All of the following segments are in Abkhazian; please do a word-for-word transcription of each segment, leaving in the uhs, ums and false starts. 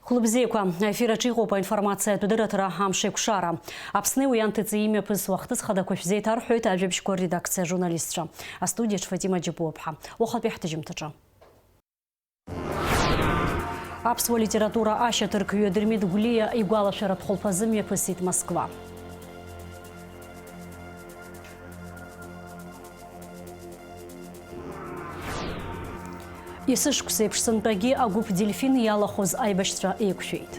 Хәлыбзиақәа, аефир аҿы иҟоуп аинформациатә дырраҭара «Амшеикәшара». Аԥсни уи анҭыҵи имҩаԥысуа ахҭыс хадақәа шәзеиҭарҳәоит ажәабжьқәа редакциа ажурналистцәа. Астудиаҿ Фатима Џьапуаԥҳа. Уахатәи ҳҭыжьымҭаҿы. Аԥсуа литература ашьаҭаркҩы Дырмит Гәлиа игәалашәаратә хәылԥазы мҩаԥысит Москва. Есышықәса еиԥш сынтәагьы агәыԥ «Дельфин» иалахәыз аибашьцәа еиқәшәеит.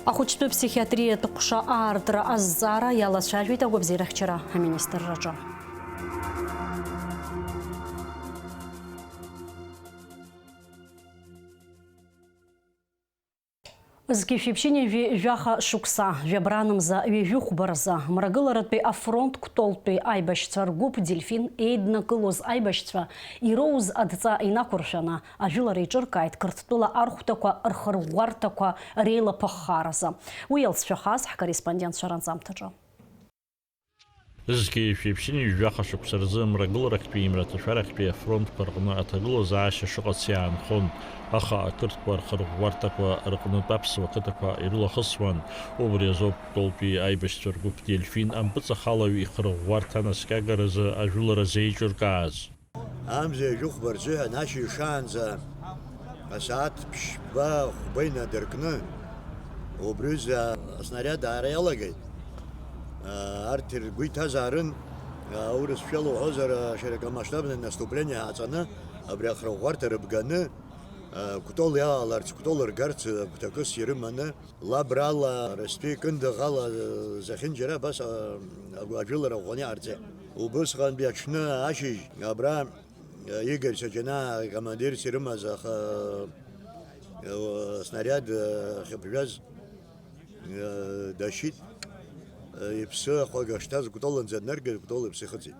Ахәыҷтәы ԥсихиатриатә ҟәша аартра азҵаара иалацәажәеит агәабзиарахьчара аминистрраҿы. Зқьи жәшәи ԥшьынҩажәи жәаха шықәса, жәабранымза ҩажәи хәба рзы, мрагыларатәи афронт Кәтолтәи аибашьцәа ргәыԥ «Дельфин» еиднакылоз аибашьцәа ироуз адҵа инақәыршәаны, ажәылара еиҿыркааит Қырҭтәыла архәҭақәа рхырӷәӷәарҭақәа реилаԥыххааразы. Уи иалҵшәахаз ҳкорреспондентцәа ранҵамҭаҿы. Зқьи жәшәи ԥшьынҩажәи жәаха шықәса рзы мрагыларахьтәи мраҭашәарахьтәи афронтқәа рҟны аҭагылазаашьа шыҟац иаанхон, аха ақырҭқәа рхырӷәӷәарҭақәа рҟнытә аԥсуа қыҭақәа ирылахысуан. Убри азоуп Кәтолтәи аибашьцәа ргәыԥ «Дельфин» ампыҵахалаҩ ихырӷәӷәарҭа анаскьагаразы ажәылара зеиҿыркааз. Амза ҩажәи хәба рзыҳәан ашьыжь шаанӡа асааҭ ԥшьба хәба инадыркны, убри аҩыза аснариад аара иалагеит. Арҭ ргәы иҭаз аарын, аурысшәала уҳәозар, широкомасштабное наступление ааҵаны, абри ахырӷәӷәарҭа рыбганы, Кәтол иааларц, Кәтол ргарц гәҭакыс ирыманы, Лабрала, Ростәи Кындыӷ ала зехьынџьара абас, а, агәы-, ажәылара ӷәӷәаны иҟарҵеит. Убысҟантәи аҽны ашьыжь абра, а, Игорь Саҷанаа икомандирс ирымаз аха, а, снариад, а, ахьыԥжәаз, а, дашьит. А, иԥсы ахәага шҭаз Кәтолынӡа днаргеит, Кәтол иԥсы ихыҵит.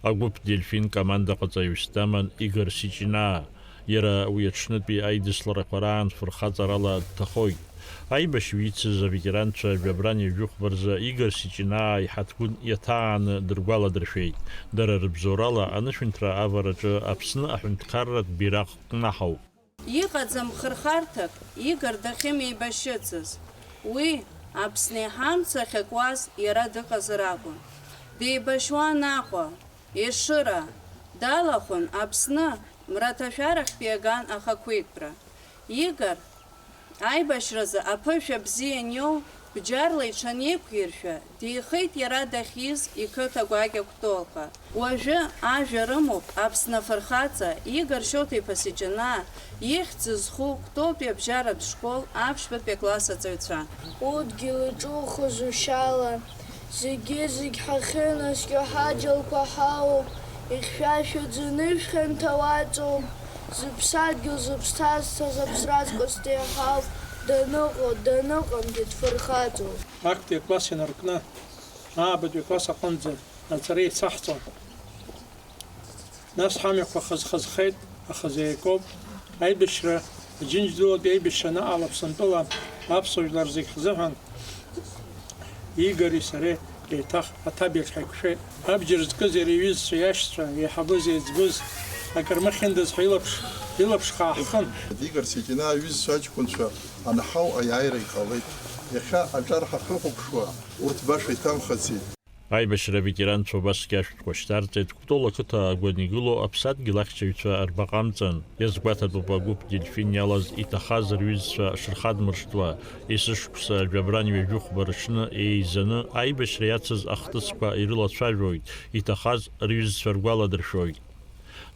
Агәыԥ «Дельфин» командаҟаҵаҩыс даман Игор Сиҷинаа. Иара уи аҽнытәи аидысларақәа раан фырхаҵарала дҭахоит. Аибашьҩы ицыз аветеранцәа жәабран ҩажәи хәба рзы Игор Сиҷинаа иҳаҭгәын иаҭааны дыргәаладыршәеит. Дара рыбзоурала анышәынҭра авараҿы Аԥсны аҳәынҭқарратә бираҟ кнаҳауп. Иҟаӡам хырхарҭак Игор дахьымеибашьыцыз. Уи, Аԥсны иҳамца ахьакуаз, иара дыҟазар акәын. Деибашьуан Аҟәа, Ешыра, далахәын Аԥсны мраҭашәарахьтәи аган ахақәиҭтәра. Игор аибашьразы аԥышәа бзиа аниоу, бџьарла иҽанеиқәиршәа, деихеит иара дахьиз иқыҭа гәакьа Кәтолҟа. Уажәы ажәа рымоуп Аԥсны афырхаҵа Игор Шьоҭа-иԥа Сиҷанаа ихьӡ зху Кәтолтәи абжьаратә школ аԥшьбатәи акласс аҵаҩцәа. Удгьыл иҿухыз ушьала, зегьы-зегь ҳахьынаскьо ҳаџьалқәа ҳалоуп, ихьшәашәаӡа нышә хьанҭа уаҵоуп, зыԥсадгьыл зыԥсҭазҭаз аԥсра зкәасҭа иаҳауп, даныҟоу, даныҟамгьы дфырхаҵоуп. Актәи акласс инаркны, аабатәи акласс аҟынӡа аҵара еицаҳҵон. Нас ҳамҩақәа хаз-хазхеит, аха зеи акоуп. Аибашьра, Аџьынџьтәылатәи аибашьра анаҟала Аԥсынтәыла аԥсуа жәлар зегь ҳзыҳәан Игори сареи еиҭах аҭабиаҿ ҳаиқәшәеит. Абџьар зкыз иара иҩызцәа, иашьцәа, еиҳабыз, еиҵбыз, акыр мыхьындаз ҳәа илаԥш, илаԥш хааҳхын. Игор Сиҷинаа иҩызцәа аҷкәынцәа анҳау аиааира иҟалеит. Иахьа аҿар ҳахьрыхәаԥшуа, урҭ баша иҭамхацеит. Аибашьра аветеранцәа убасгьы ашәҭқәа шьҭарҵеит, Кәтол ақыҭа агәаны игылоу аԥсадгьыл ахьчаҩцәа рбаҟа амҵан. Иазгәаҭатәуп агәыԥ Дельфин иалаз иҭахаз рҩызцәа шырхадмыршҭуа, есышықәса жәабран ҩажәи хәба рыҽны еизаны аибашьра иацыз ахҭысқәа ирылацәажәоит, иҭахаз рҩызцәа ргәаладыршәоит.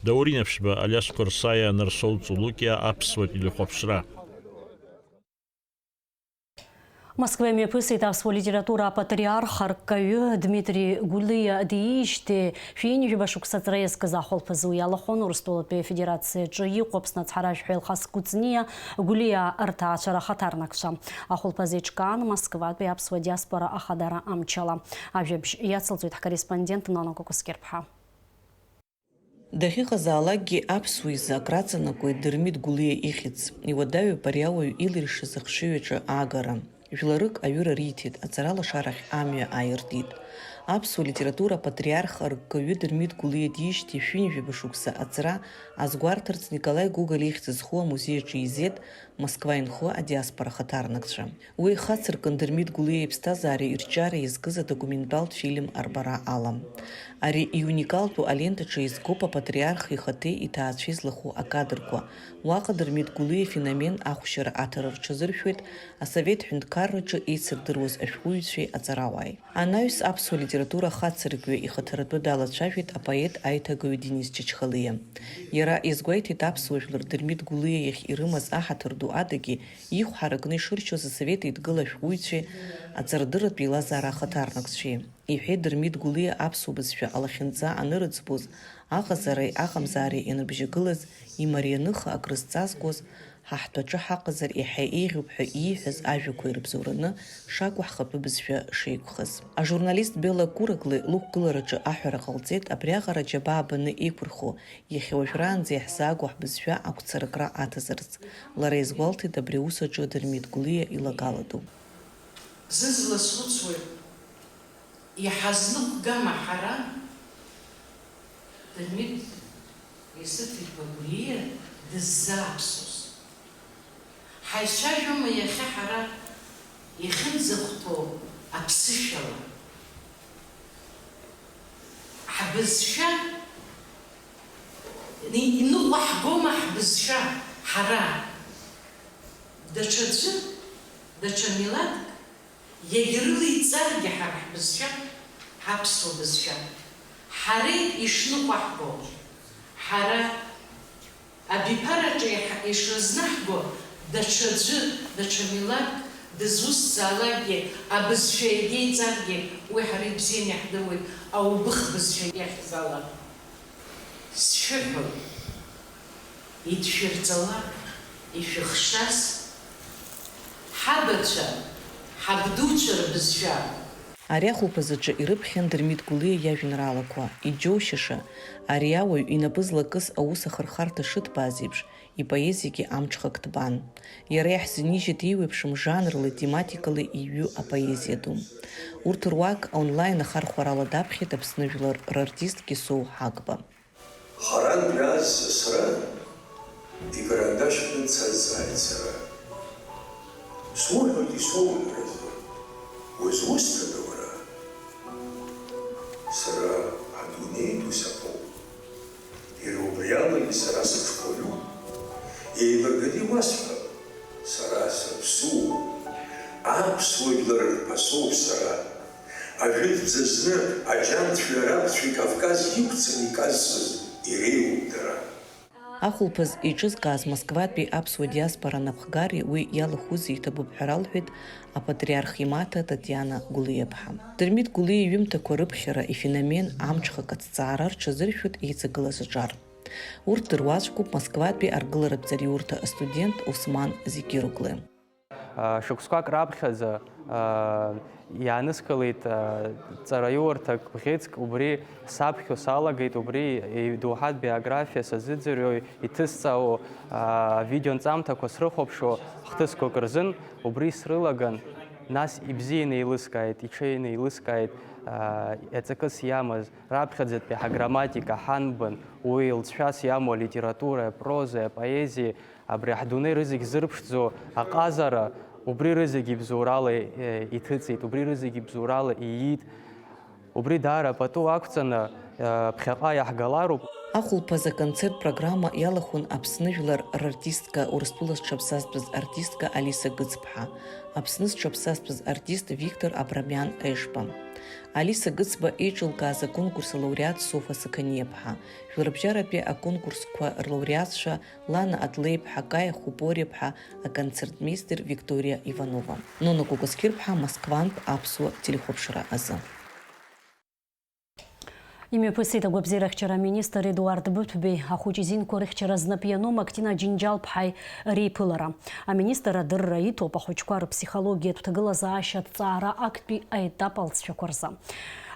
Даур Инаԥшьба, Алиас Қәарсаиа, Нарсоу Ҵулукиа, Аԥсуа телехәаԥшра. Москва имҩаԥысит аԥсуа литература апатриарх арккаҩы Дмитри Гәлиа диижьҭеи шәи-ҩажәаба шықәса аҵра иазкыз ахәылԥазы. Уи иалахәын Урыстәылатәи Афедерациаҿы иҟоу Аԥсны ацҳаражәҳәаҩ Алхас Кәыҵниа Гәлиа рҭаацәара ахаҭарнакцәа. Ахәылԥазы еиҿкаан Москватәи аԥсуа диаспора ахадара амчала. Ажәабжь иацылҵоит ҳкорреспондент Нана Кәакәасқьырԥҳа. Дахьыҟазаалакгьы аԥсуа изы акраҵанакуеит Дырмит Гәлиа ихьӡ. Иуадаҩуп ари ауаҩ илиршаз ахшыҩ аҿы аагара. Жәларык аҩыра риҭеит, аҵаралашарахь амҩа ааиртит. Аԥсуа литература апатриарх арккаҩы Дырмит Гәлиа диижьҭеи шәи жәаба шықәса аҵра азгәарҭарц Николаи Гоголь ихьӡ зху амузеи аҿы еизеит Москва инхо адиаспора ахаҭарнакцәа. Уи ихацыркын Дырмит Гәлиа иԥсҭазаареи ирҿиареи иазкыз адокументалтә фильм арбара ала. Ари иуникалтәу алентаҿы еизгоуп апатриарх ихаҭеи иҭаацәеи злахәу акадрқәа. Уаҟа Дырмит Гәлиа ифеномен ахәшьара аҭара рҽазыршәоит асовет ҳәынҭқарраҿы еицырдыруаз ашәҟәыҩҩцәеи аҵарауааи. Анаҩс аԥсуа литература ахацыркҩы ихаҭаратәы далацәажәеит апоет аиҭагаҩы Денис Чачхалиа. Иара иазгәеиҭеит аԥсуа жәлар Дырмит Гәлиа иахь ирымаз аҳаҭыр ду адагьы, ихә ҳаракны ишыршьоз асовет еидгыла ашәҟәыҩҩцәеи аҵарадырратә еилазаара ахаҭарнакцәеи. Иҳәеит Дырмит Гәлиа аԥсуа бызшәа алахьынҵа анырыӡбоз, аҟазаареи аҟамзаареи ианыбжьагылаз, имарианыха акрызҵазкуаз, ҳа ҳтәаҿы ҳаҟазар иаҳа еиӷьуп ҳәа ииҳәаз ажәақәа ирыбзоураны шакәу ҳхатәы бызшәа шеиқәхаз. Ажурналист Белла Кураглы лықәгылараҿы аҳәара ҟалҵеит абриаҟара аџьабаа баны еиқәырхо, иахьа уажәраанӡа иаҳзаагәоу ҳбызшәа ақәцаракра аҭазарц. Лара иазгәалҭеит абри аус аҿы Дырмит Гәлиа илагала ду. Зызла схәыцуеит, иҳазныҟәгама ҳара, Дырмит Есыф-иԥа Гәлиа дыззааԥсоз? Ҳаицәажәома иахьа ҳара иахьынӡахәҭоу аԥсышәала? Ҳбызшәа, иныҟәаҳгома ҳбызшәа ҳара? Даҽаӡәы, даҽа милаҭк иагьрылеиҵаргьы ҳара ҳбызшәа, ҳаԥсуа бызшәа, ҳара ишныҟәаҳго, ҳара абиԥараҿы иаҳа-, ишрызнаҳго, даҽаӡәы, даҽа милаҭк дызусҭзаалакгьы, абызшәа иагьеиҵаргьы, уи ҳара ибзианы иаҳдыруеит, аубых бызшәа иахьӡала. Сшәыҳәоит, идшәырҵалак, ишәыхшаз, ҳабацәа, ҳабдуцәа рбызшәа. Ари ахәылԥазаҿы ирыԥхьан Дырмит Гәлиа иажәеинраалақәа, иџьоушьаша, ари ауаҩ инапы злакыз аус ахырхарҭа шыҭбааз еиԥш, ипоезиагьы амҽхак ҭбан. Иара иаҳзынижьит еиуеиԥшым жанрла, тематикала иҩу апоезиа ду. Урҭ руак онлайн ахархәарала даԥхьеит Аԥсны жәлар рартист Кьасоу Ҳагба. Харантә иааз сасра икарандашь кны дсазҵааит сара. Суҳәоит исоуҳәаразы, узусҭада уара? Сара адунеи ду саԥоуп. Иара убри алагьы сара сыҽхәаҩуп. Еилырганы иуасҳәап, сара саԥсуоуп. Аԥсуа жәлар рԥасоуп сара. Ажәытәӡа зны аџьамцәеи арабцәеи Кавказ иқәцаны иказцыз иреиуоуп дара. Ахәылԥаз еиҿызкааз Москватәи аԥсуа диаспора анапхгареи уи иалахәузеи иҭабуп ҳәа ралҳәеит апатриарх имаҭа Татиана Гәлиаԥҳа. Дырмит Гәлиа иҩымҭақәа рыԥхьара, ифеномен амҽхак аҭҵаара рҽазыршәоит еиҵагылаз аҿар. Урҭ дыруаӡәкуп Москватәи аргыларатә ҵариурҭа астудент Осман Зекироглы. Шықәсқәак раԥхьаӡа, иааныскылеит, ҵараиурҭак бӷьыцк, убри саԥхьо салагеит, убри идоуҳатә биографиа сазыӡырҩуа, иҭысҵаауа, авидеонҵамҭақәа срыхәаԥшуа хҭысқәак рзын, убри срылаган, нас ибзианы еилыскааит, иҽеины еилыскааит, иаҵакыс иамаз, раԥхьаӡатәи ҳаграмматика ҳанбан, уи лҵшәас иамоу алитература, апроза, апоезиа, Абри ҳдунеи рызегь зырԥшӡо аҟазара убри рызегь ибзоурала, е, иҭыҵит, убри рызегь ибзоурала ииит. Убри даара пату ақәҵаны, е, ԥхьаҟа иаҳгалароуп. Ахәылԥаз аконцерт программа иалахәын Аԥсны жәлар рартистка, Урыстәыла зҽаԥсазтәыз артистка Алиса Гыцԥҳа, Аԥсны зҽаԥсазтәыз артист Виктор Абрамиан Ешба, Алиса Гыцба еиҿылкааз аконкурс алауреат Софа Сақаниаԥҳа, жәларбжьаратәи аконкурсқәа рлауреатцәа Лана Адлеиԥҳа, Каиа Хубориаԥҳа, аконцертмеистер Викториа Иванова. Нона Кәакәасқьырԥҳа, Москвантә аԥсуа телехәаԥшра азы. Имҩаԥысит агәабзиарахьчара аминистр Едуард Быҭәбеи ахәыҷ изинқәа рыхьчара знапы иану Мактина Џьынџьал-ԥҳаи реиԥылара. Аминистр адырра иҭоуп ахәыҷқәа рыԥсихологиатә ҭагылазаашьа аҭҵаара актәи аетап алҵшәақәа рзы.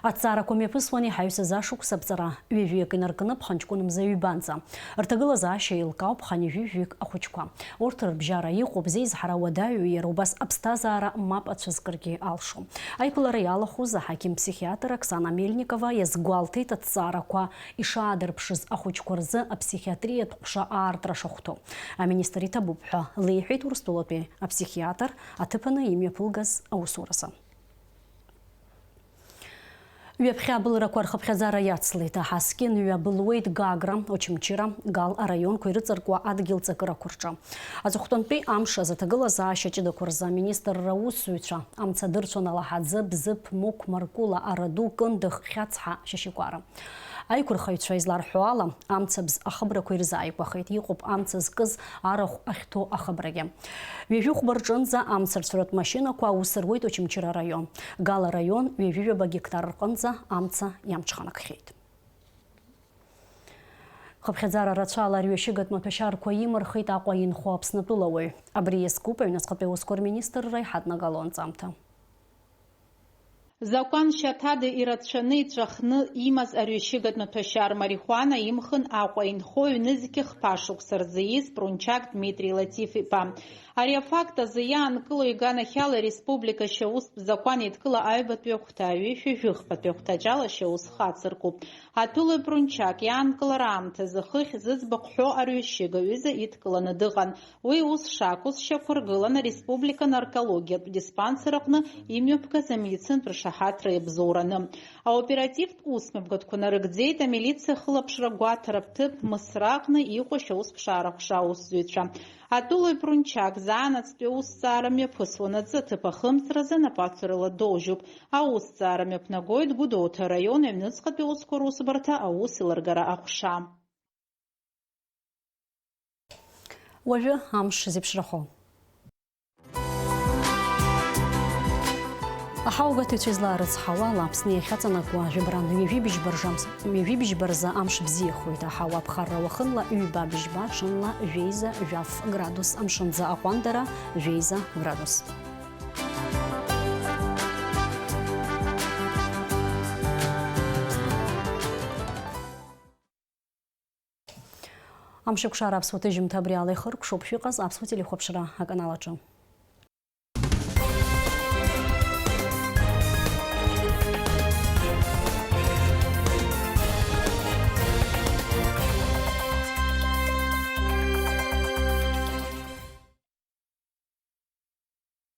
Аҭҵаарақәа мҩаԥысуан иҳаҩсыз ашықәс аԥҵара ҩажәиак инаркны ԥхынҷкәын мза ҩбанӡа. Рҭагылазаашьа еилкаауп хынҩажәи жәаҩык ахәыҷқәа. Урҭ рыбжьара иҟоуп зеизҳара уадаҩу, иара убас аԥсҭазаара мап ацәызкыргьы алшо. Аиԥылара иалахәыз аҳақьым-ԥсихиатр Оксана Мельникова иазгәалҭеит аҭҵаарақәа ишаадырԥшыз ахәыҷқәа рзы аԥсихиатриатә ҟәша аартра шахәҭоу. Аминистр иҭабуп ҳәа леиҳәеит Урыстәылатәи аԥсихиатр аҭыԥаны имҩаԥылгаз аусуразы. Ҩаԥхьа абылрақәа рхыԥхьаӡара иацлеит, аҳаскьын ҩабылуеит Гагра, Очамчыра, Гал араионқәа ирыҵаркуа адгьыл ҵакырақәа рҿы. Аҵыхәтәантәи амш азы аҭагылазаашьа ҷыдақәа рзы аминистрра аусзуҩцәа амца дырцәон Алаҳаӡы, Бзыԥ, Мықә, Маркула, Араду, Кындыӷ, Хьацҳа, Шьашьыкәара. Аиқәырхаҩцәа изларҳәо ала, амцабз ахыбрақәа ирзааигәахеит, иҟоуп амца зкыз арахә ахьҭоу ахыбрагьы. Ҩажәи хәба рҿынӡа амцарцәратә машьынақәа аус руеит Очамчыра араион. Гал араион ҩажәи ҩаба гектар рҟынӡа амца иамҽханакхьеит. Хыԥхьаӡара рацәала арҩашьыгатә маҭәашьарқәа имырхит Аҟәа инхо Аԥснытәыла уаҩ. Абри иазкуп аҩныҵҟатәи аусқәа рминистрра иҳаднагало анҵамҭа. Закәан шьаҭада ирацәаны иҵәахны имаз арҩашьыгатә маҭәашьар марихуана имхын Аҟәа инхо ҩнызқьы хԥа шықәса рзы ииз Прунчак Дмитри Латиф-иԥа. Ари афакт азы иаанкыло иганахьала ареспублика шьаустә закәан еидкыла аҩбатәи ахәҭа, ҩышәи жәыхԥатәи ахәҭаҷ ала шьаус хацыркуп. Аҭәылаҩ Прунчак иаанкылара аамҭазы хыхь зыӡбахә ҳәо арҩашьыга ҩыза идкыланы дыҟан. Уи ус шакәыз шьақәыргылан ареспублика наркологиатә диспансер аҟны имҩаԥгаз амедицинатә ршаҳаҭра иабзоураны. Аоперативтә усмҩаԥгатәқәа нарыгӡеит амилициа ахылаԥшра гәаҭара ҭыԥ Мысра аҟны иҟоу ашьаусԥшаара ҟәша аусзуҩцәа. Атәылаҩ Прунчак заанаҵтәи аусҭҵаара мҩаԥысуанаҵы аҭыԥ ахымҵразы анапаҵаҩрала доужьуп. Аусҭҵаара мҩаԥнагоит Гәдоуҭа араион аҩныҵҟатәи аусқәа русбарҭа аус еилыргара аҟәша. Уажәы амш зеиԥшрахо. Аҳауагәаҭаҩцәа излаарыцҳауа ала, Аԥсны иахьаҵанакуа жәабран ҩажәи быжьба ржамс-, ҩажәи быжьба рзы амш бзиахоит, аҳауа аԥхарра уахынла ҩба быжьба, ҽынла жәеиза жәаф градус, амшынӡы аҟәандара жәеиза градус. Амшеикәшара аԥсуа ҭыжьымҭа абри ала ихыркәшоуп, шәыҟаз аԥсуа телехәаԥшра аканал аҿы.